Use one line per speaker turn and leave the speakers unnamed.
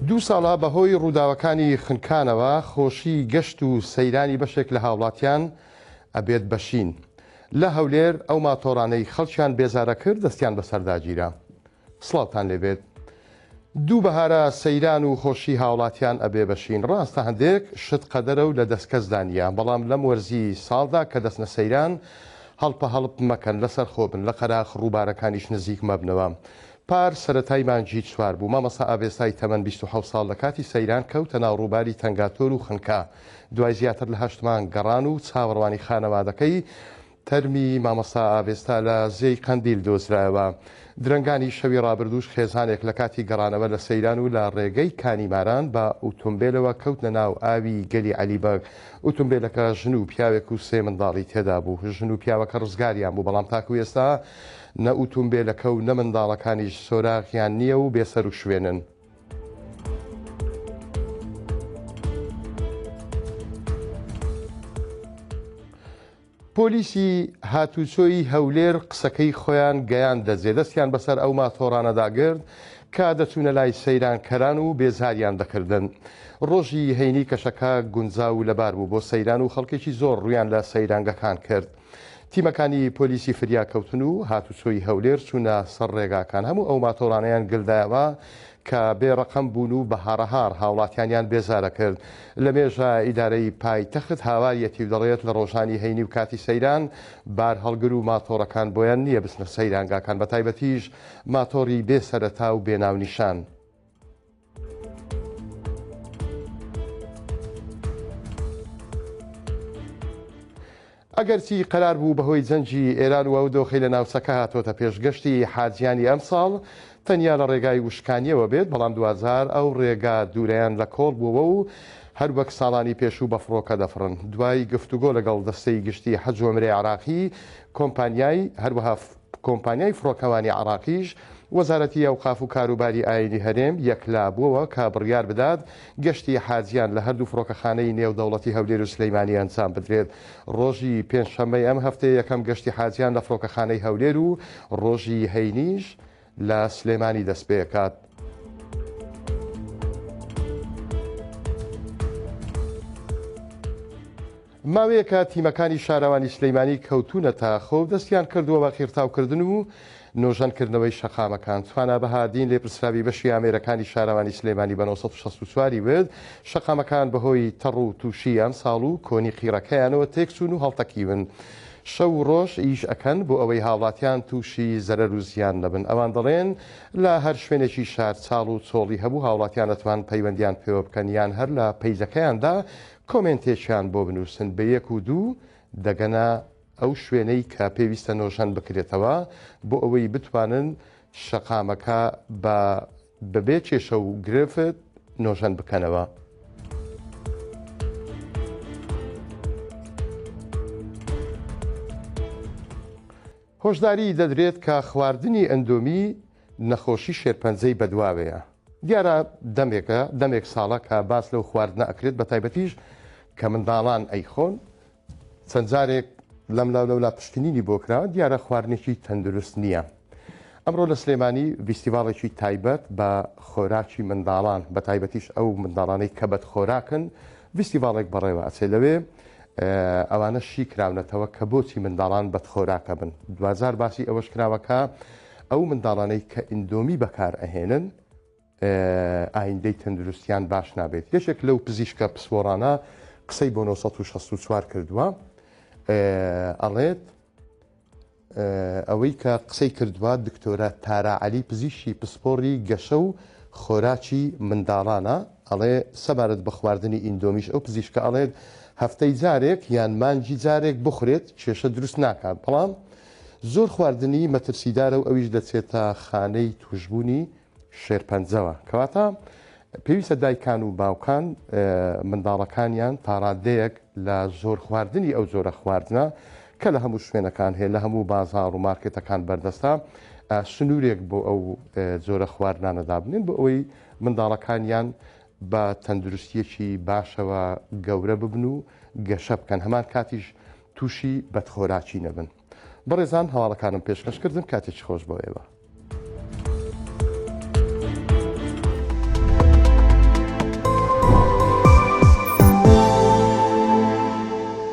دوو ساڵە بەهۆی ڕووداوەکانی خنکانەوە خۆشی گەشت و سەیرانی بەشێک لە هاوڵاتیان ئەبێت بە شین. لە هەولێر ئەو ماتۆڕانەی خەڵکیان بێزارە کرد دەستیان بەسەردا گیرا. سڵاوتان لێبێت. دوو بەهارە سەیران و خۆشی هاوڵاتیان ئەبێ بە شین. ڕاستە هەندێک شت قەدەرە و لە دەست کەسدا نییە، بەڵام لەم وەرزی ساڵدا کە دەچنە سەیران هەڵپە هەڵپ مەکەن، لەسەر خۆ بن، لە قەراخ ڕووبارەکانیش نزیک مەبنەوە. پار سەرەتای مانگی چوار بوو، مامۆستا ئاڤێستای تەمەن 27 ساڵ لە کاتی سەیران کەوتە ناو ڕووباری تەنگاتۆر و خنکا. دوای زیاتر لە هەشت مانگ گەڕان و چاوەڕوانی خانەوادەکەی، تەرمی مامۆستا ئاڤێستا لە زێی قەندیل دۆزرایەوە. درەنگانی شەوی ڕابردووش خێزانێک لە کاتی گەڕانەوە لە سەیران و لە ڕێگەی کانی ماران بە ئوتومبێلەوە کەوتنە ناو ئاوی گەلی عەلی بەگ. ئوتومبێلەکە ژن و پیاوێک و سێ منداڵی تێدابوو. ژن و پیاوەکە ڕزگاریان بوو، بەڵام تاکو ئێستا نە ئوتومبێلەکە و نە منداڵەکانیش سۆراغیان نییە و بێسەروشوێنن. پۆلیسی هاتوچۆی هەولێر قسەکەی خۆیان گەیاندە جێ، دەستیان بەسەر ئەو ماتۆڕانەدا گرت کە دەچوونە لای سەیرانکەران و بێزاریان دەکردن. ڕۆژی هەینی کەشەکە گونجاو و لەبار بوو بۆ سەیران و خەڵکێکی زۆر ڕوویان لە سەیرانگەکان کرد. تیمەکانی پۆلیسی فریاکەوتن و هاتوچۆی هەولێر چوونە سەر ڕێگاکان، هەموو ئەو ماتۆڕانەیان گلدایەوە کە بێ ڕەقەم بوون و بە هاڕەهاڕ هاوڵاتیانیان بێزارەکرد. لە مێژە ئیدارەی پایتەخت هاواریەتی و دەڵێت لە ڕۆژانی هەینی و کاتی سەیران بارهەڵگر و ماتۆڕەکان بۆیان نییە بچنە سەیرانگاکان بەتایبەتیش ماتۆڕی بێ سەرەتا و بێ ناونیشان. ئەگەرچی قەرار بوو بەهۆی جەنگی ئێران و ئەو دۆخەی لە ناوچەکە هاتۆتە پێش گەشتی حاجیانی ئەمساڵ تەنیا لە ڕێگای وشکانییەوە بێت، بەڵام دواجار ئەو ڕێگا دوورەیان لە کۆڵ بووەوە و هەر وەک ساڵانی پێشوو بە فڕۆکە دەفڕن. دوای گفتوگۆ لەگەڵ دەستەی گشتی حەج و عومرەی عێراقی، کۆمپانیای هەروەها کۆمپانیای فڕۆکەوانی عێراقیش، وەزارەتی ئەوقاف و کاروباری ئایینی هەرێم یەکلابووەوە کە بڕیار بدات گەشتی حاجیان لە هەردوو فڕۆکەخانەی نێودەوڵەتی هەولێر و سلەیمانی ئەنجام بدرێت. ڕۆژی پێنجشەممەی ئەم هەفتەیە یەکەم گەشتی حاجیان لە فڕۆکەخانەی هەولێر و ڕۆژی هەینیش لە سلێمانی دەستپێکات. ماوەیەکە تیمەکانی شارەوانی سلیمانی کەوتوونەتە خۆ و دەستیان کردووە بە قیرتاوکردن و نۆژەنکردنەوەی شەقامەکان. توانا بەهادین لێپرسراوی بەشی ئامێرەکانی شارەوانی سلێمانی بە 964 ی وت، شەقامەکان بەهۆی تەڕ و تووشی ئەمساڵ و کۆنی قیڕەکەیانەوە تێکچوون و هەڵتەکیون. شەو و ڕۆژ ئیش ئەکەن بۆ ئەوەی هاوڵاتیان تووشی زەرەر و زیان نەبن. ئەوان دەڵێن، لە هەر شوێنێکی شار چاڵ و چۆڵی هەبوو هاوڵاتیان ئەتوان پەیوەندیان پێوە بکەن یان هەر لە پەیجەکەیاندا کۆمێنتێکیان بۆ بنووسن بە یەک و دوو دەگەنە ئەو شوێنەی کە پێویستە نۆژەن بکرێتەوە بۆ ئەوەی بتوانن شەقامەکە بە بەبێ کێشە و گرفت نۆژەن بکەنەوە. هۆشداری دەدرێت کە خواردنی ئەندۆمی نەخۆشی شێرپەنجەی بەدواوەیە. دیارە دەمێکە دەمێک ساڵە کە باس لەو خواردنە ئەکرێت بە تایبەتیش کە منداڵان ئەیخۆن چەند جارێک لەملا و لەولا پشکنینی بۆ کراوە دیارە خواردنێکی تەندروست نییە. ئەمڕۆ لە سلێمانی ڤیستیڤاڵێکی تایبەت بە خۆراکی منداڵان بە تایبەتیش ئەو منداڵانەی کە بەدخۆراکن ڤیستیڤاڵێک بەڕێوە ئەچێ لەوێ ئەوانە شی کراونەتەوە کە بۆچی منداڵان بەدخۆراکە بن دواجار باسی ئەوەش کراوە کە ئەو منداڵانەی کە ئیندۆمی بەکار ئەهێنن ئایندەی تەندروستیان باش نابێت یەکێک لەو پزیشکە پسپۆڕانە قسەی بۆ 964 کردووە ئەڵێت ئەوەی کە قسەی کردووە دکتۆرە تارا عەلی پزیشکی پسپۆڕی گەشە و خۆراکی منداڵانە، ئەڵێ سەبارەت بە خواردنی ئیندۆمیش ئەو پزیشکە ئەڵێت هەفتەی جارێک یان مانگی جارێک بخورێت کێشە دروست ناکات بەڵام زۆر خواردنی مەترسیدارە و ئەویش دەچێتە خانەی توشبوونی شێرپەنجەوە. کەواتە پێویستە دایکان و باوکان منداڵەکانیان تاڕادەیەک لە زۆر خواردنی ئەو جۆرە خواردنە کە لە هەموو شوێنەکان هەیە لە هەموو بازاڕ و مارکێتەکان بەردەستە سنوورێک بۆ ئەو جۆرە خواردنانە دابنێن بۆ ئەوەی منداڵەکانیان بە تەندروستیەکی باشەوە گەورە ببن و گەشە بکەن هەمان کاتیش تووشی بەدخۆراکی نەبن. بەڕێزان هەواڵەکانم پێشکەش کردن کاتێکی خۆش بۆ ئێوە.